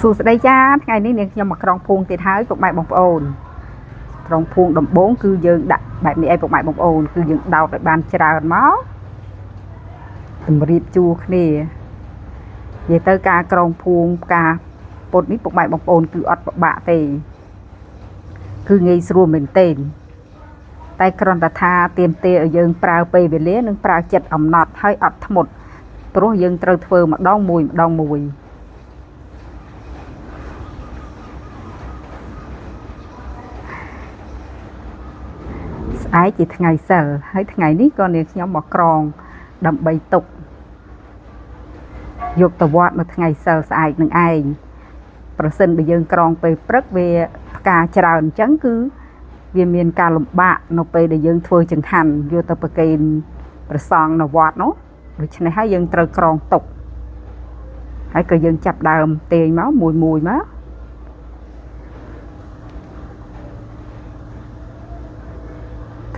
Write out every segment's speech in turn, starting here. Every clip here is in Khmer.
សួស្តីចាថ្ងៃនេះនាងខ្ញុំមកក្រុងភួងទៀតហើយពុកម៉ែបងប្អូនក្រុងភួងដំបងគឺយើងដាក់បែបនេះឯងពុកម៉ែបងប្អូនគឺយើងដោតឲ្យបានច្រើនមកតម្រៀបជួរគ្នានិយាយទៅការក្រុងភួងផ្កាពុតនេះពុកម៉ែបងប្អូនគឺអត់ពិបាកទេគឺងាយស្រួលមែនទែនតែគ្រាន់តែថាទៀមទាឲ្យយើងប្រើពេលវេលានិងប្រើចិត្តអំណត់ហើយអត់ធ្មត់ព្រោះយើងត្រូវធ្វើម្ដងមួយម្ដងមួយ ស្អែកជាថ្ងៃសិលហើយថ្ងៃនេះក៏នាងខ្ញុំមកក្រងដើម្បីទុកយកទៅវត្តនៅថ្ងៃសិលស្អែកនឹងឯងប្រសិនបើយើងក្រងពេលព្រឹកវាផ្កាច្រើនអញ្ចឹងគឺវាមានការលំបាកនៅពេលដែលយើងធ្វើចង្ហាន់យកទៅប្រគេនព្រះសង្ឃនៅវត្តនោះដូច្នេះហើយយើងត្រូវក្រងទុកហើយក៏យើងចាប់ដើមទាញមកមួយមួយមក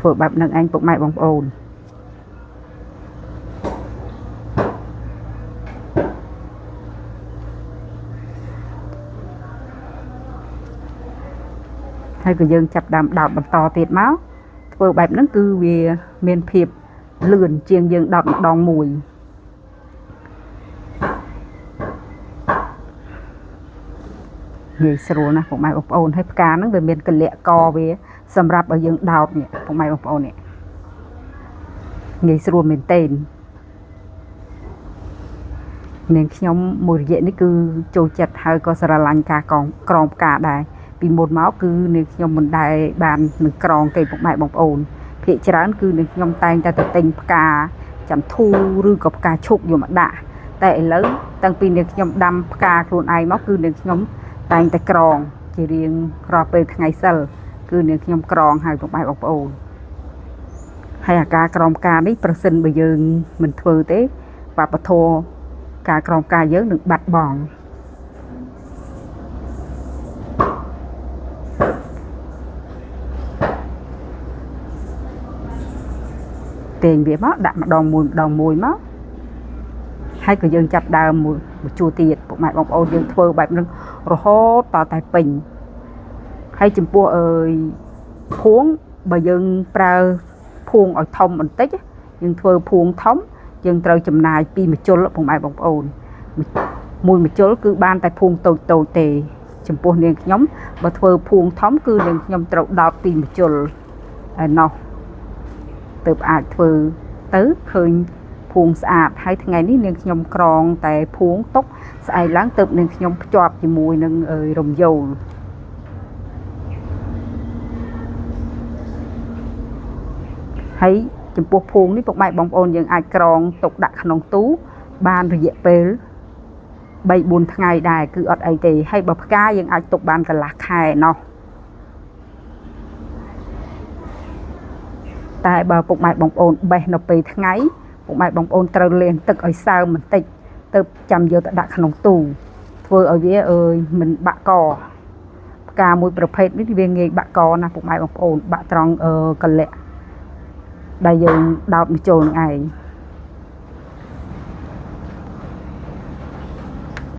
ធ្វើបែបនឹងឯងពុកម៉ែបងប្អូនហើយក៏យើងចាប់ដើមដោតបន្តទៀតមកធ្វើបែបហ្នឹងគឺវាមានភាពលឿនជាងយើងដោតម្ដងមួយងាយស្រួលណាស់ពុកម៉ែបងប្អូនហើយផ្កាហ្នឹងវាមានកលៈកវាសម្រាប់ឲ្យយើងដោតនេះពុកម៉ែបងប្អូននេះងាយស្រួលមែនទែននាងខ្ញុំមួយរយៈនេះគឺចូលចិត្តហើយក៏ស្រឡាញ់ការក្រងផ្កាដែរពីមុនមកគឺនាងខ្ញុំមិនដែលបាននឹងក្រងទេពុកម៉ែបងប្អូនភាគច្រើនគឺនាងខ្ញុំតែងតែទៅទិញផ្កាចន្ធូឬក៏ផ្កាឈូកយកមកដាក់តែឥឡូវតាំងពីនាងខ្ញុំដាំផ្កាខ្លួនឯងមកគឺនាងខ្ញុំតែងតែក្រងជារៀងរាល់ពេលថ្ងៃសិលគឺនាងខ្ញុំក្រងហើយពុកម៉ែបងប្អូនហើយអាការក្រងផ្កានេះប្រសិនបើយើងមិនធ្វើទេវប្បធម៌ការក្រងផ្កាយើងនឹងបាត់បង់ទាញវាមកដាក់ម្ដងមួយម្ដងមួយមកហើយក៏យើងចាប់ដើមមួយជួរទៀតពុកម៉ែបងប្អូនយើងធ្វើបែបហ្នឹងរហូតតតែពេញហើយចំពោះអើយភួងបើយើងប្រើភួងឲ្យធំបន្តិចយើងធ្វើភួងធំយើងត្រូវចំណាយពីម្ជុលពុកម៉ែបងប្អូនមួយម្ជុលគឺបានតែភួងតូចតូចទេចំពោះនាងខ្ញុំបើធ្វើភួងធំគឺនាងខ្ញុំត្រូវដោតពីម្ជុលឯណោះទើបអាចធ្វើទៅឃើញភួងស្អាតហើយថ្ងៃនេះនាងខ្ញុំក្រងតែភួងទុកស្អែកឡើងទើបនាងខ្ញុំភ្ជាប់ជាមួយនឹងរំយោលហើយចំពោះភួងនេះពុកម៉ែបងប្អូនយើងអាចក្រងទុកដាក់ក្នុងទូបានរយៈពេល3-4ថ្ងៃដែរគឺអត់អីទេហើយបើផ្កាយើងអាចទុកបានកន្លះខែណោះតែបើពុកម៉ែបងប្អូនបេះនៅពេលថ្ងៃពុកម៉ែបងប្អូនត្រូវលាងទឹកឲ្យសើមបន្តិចទើបចាំយកទៅដាក់ក្នុងទូធ្វើឲ្យវាអើយមិនបាក់កផ្កាមួយប្រភេទនេះវាងាយបាក់កណាពុកម៉ែបងប្អូនបាក់ត្រង់កលៈដែលយើងដោតមកចូលនឹងឯង